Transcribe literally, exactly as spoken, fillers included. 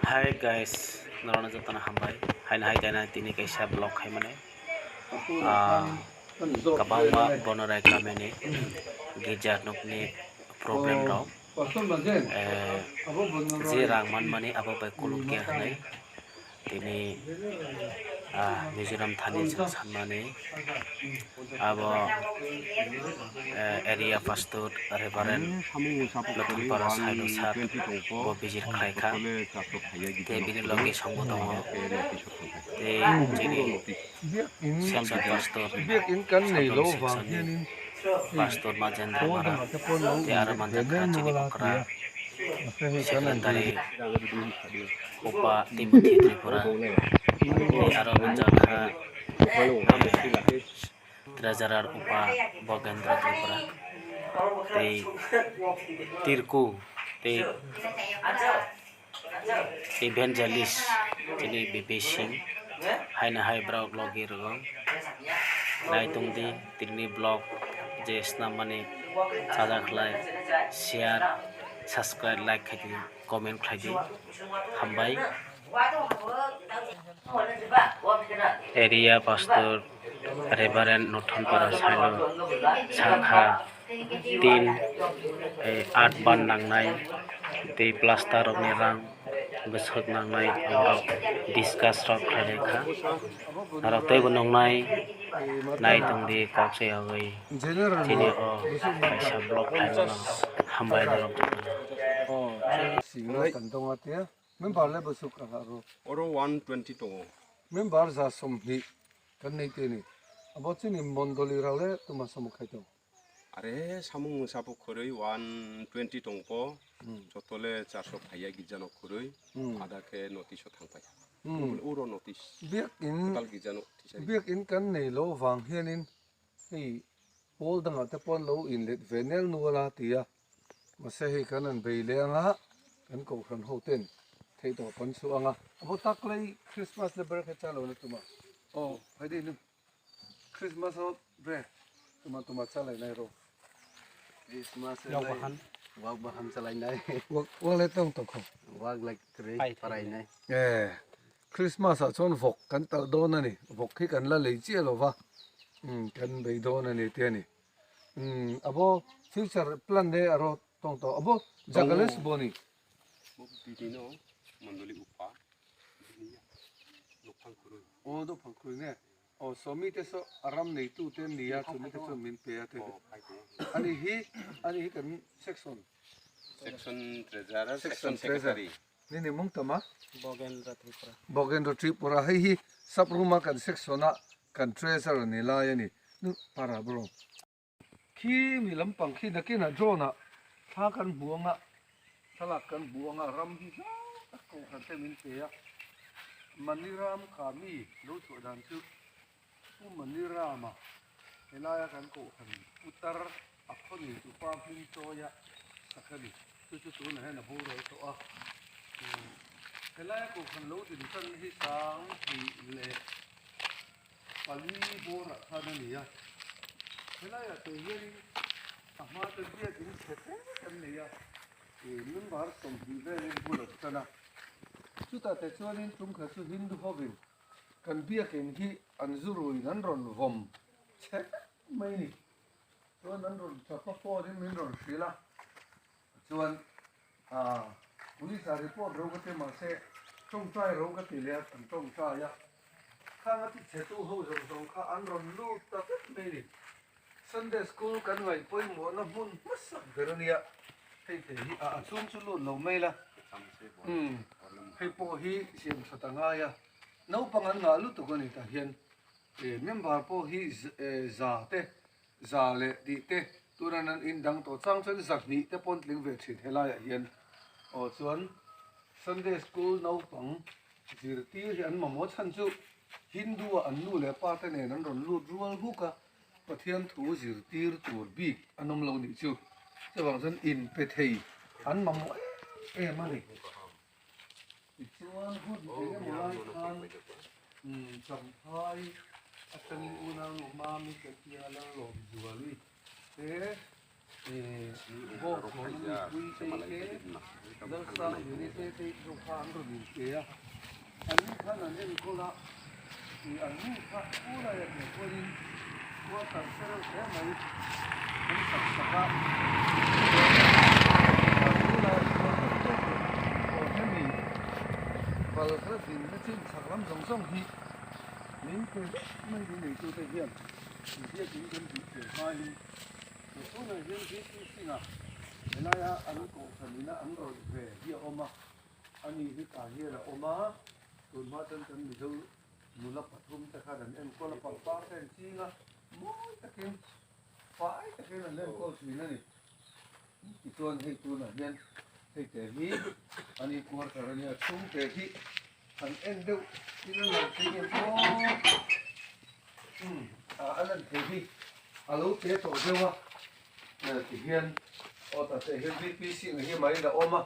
Hi guys, norokno jotono hambai. Haino hai daina tini kaisa vlog khaimani. Ah, kwbangma Bonorai kamini girja nokni problem rok, eh, je rang manmani abo bai kuluk ya hinwi tini, ah, Mizoram thani chwng sanmani abo, eh, area pastor Reverend Lothanpara Sailo sir bo visit khlai kha. Tei bini logi songbo tongo. Tei chini Selchuk pastor, Sabdong section ni pastor Majendra Mara, tei aro manjakha chini okra secretary Upa Timothy Tripura, tei aro manjakha treasurer Upa Bogendra Tripura, tei Tirku, tei Evangelist chini B P Singh, haino hai borok logi rwgo. Naitung di tini vlog je snam mani sajak khlai, share, subscribe, like khai di, comment khlai di. Hambai. Area pastor Reverend Nothon Para Sailo sakha tin, eh, art ban nangnai tei plaster rokni rang bwswk nangnai, borok discuss rok khlai lai kha. Norok teibo nungnai, nai tong di kok se yogwi. Tini o kaisa vlog khlaimano hambai norok jotono. Member le bwswk kaha ro? Oro one twenty tongo. Member ja somhi kan nei teni. Abo chini mondoli rao le tuma samung khai tong. Are samung sabu khoroi one twenty tong po. Hmm. Joto le charso phaiya gijano khoroi. Hmm. Ada ke notice o thang pai. Hmm. Uro notice. Biak in, total gijano tisa. Biak in kan nei lo vang hian in. Hei, Paul danga te pon lo inlet venel nuala tia. Mase hei kan an bei le anga, kan kohran ho ten. Thei to pan su anga. Abo tak lei Christmas le ber khe chalo na tuma. Oh, hai de nu. Christmas ho bre. Tuma tuma chalai nai ro. Christmas le Wak lai. Bahan. Wak bahan chalai nai. Wak, wak le tong to kho. Wak lai kre. Pai, pai, parai nai. Eh. Christmas a chon vok kan tal do na ni, vok khi kan la lei chi lo va. Hmm, kan bei do na ni te ni. Hmm, abo future plan de aro tong to. Abo jagales boni. Bo bini no, mondoli upa. Bini ya. Nophang khurui. O, nophang khurui ne. O, somi te so aram nei tu te ni ya, somi te so min pe ya te. O, pai te. Ani hi, ani hi kan section. Section treasurer, section secretary. Nini mung tama? Bogendra Tripura. Bogendra Tripura. Hei hi sapruma kan section a kan treasurer ni lai ani. Nu para bro. Khi mi lampang khi na khi na drone a. Tha kan buanga. Thalak kan buanga ram hi sa tak ko kan te min pe ya. Maniram kami lo chu dan chu. Pu Manirama, helai a kan kohhran putar a khaw ni chu pa hming chawi a sak a ni. Chu chu tuna hian a boral tawh a. Helai a kohhran lo din tan hi sang hnih leh pali bawrah khan a ni a. Helai ah te hian a hma te biak in chhe hle kan nei a. Member sawmhnih velin bula tan a. Chutah te chuanin chung kha chu Hindu hovin kan biak in hi an zu ruin an rawn vawm chhe mai ni. Chuan an rawn chapa phone in min rawn hrilh a. Chuan, a, police-a report ro ka ti mahse, ṭawngṭai ro ka ti leh an ṭawngṭai a. Khang a ti chhetu ho zawng zawng kha an rawn lut ta vek mai ni. Sunday school kan ngaih pawimawhna hmun hmasa ber a nia. Hei te hi a, a chhung chu lut lo mai la. Hmm. Hei pawh hi siam ṭhat a ngai a. Naupang an ngah lutuk a ni tah hian. E, member pawh hi z-, e, za te, za leh tih te, tuna nan in dang tawh chang chuan zahnih te pawn tling ve ṭhin helaiah hian. Aw, chuan Sunday school naupang zirtir hi an mamawh chhan chu Hindu-a an nu leh pa te nen an rawn lut rual huk a, Pathian thu zirtir tur bik an awm lo nih chu. Chuvang chuan inpe thei an mamawh em em a ni. Tichuan hun eng emaw lai khan, um, Champhai aṭangin unau numa mi kan tia Lalawmzuali te, Eh, go khoroknwi pui tei khe, jal sak rini tei tei jokha ang rwni keya. Ani kha nani kola, eh, ani kha kola ya ni korin, ko tar serang khe mai, ani sak saka. Kola ya ni korin, ko hemi, bal kha din na chin saklam jong jong hi, nin ko mai ni nei tu te hiam, hiam din din tu te mai. Tuna hian hi tu singa, helaiah an kawngkhar nina an rawn ve hi a awm a, ani hi tah hian a awm a, tunhma tan kan Mizo nula pathum te khan an enkawl a, pangpar te an ching a, mawi takin, fai takin an enkawl ṭhin a ni. Tichuan hei tunah hian hei te hi ani quarter a nia, chhung te hi an en deuh, tin an lang thei nge maw? Hmm, a, an an thei hi a lo te tawh deuh a, eh, ti hian, aw, ta te hian B P C na hi mai la awm a,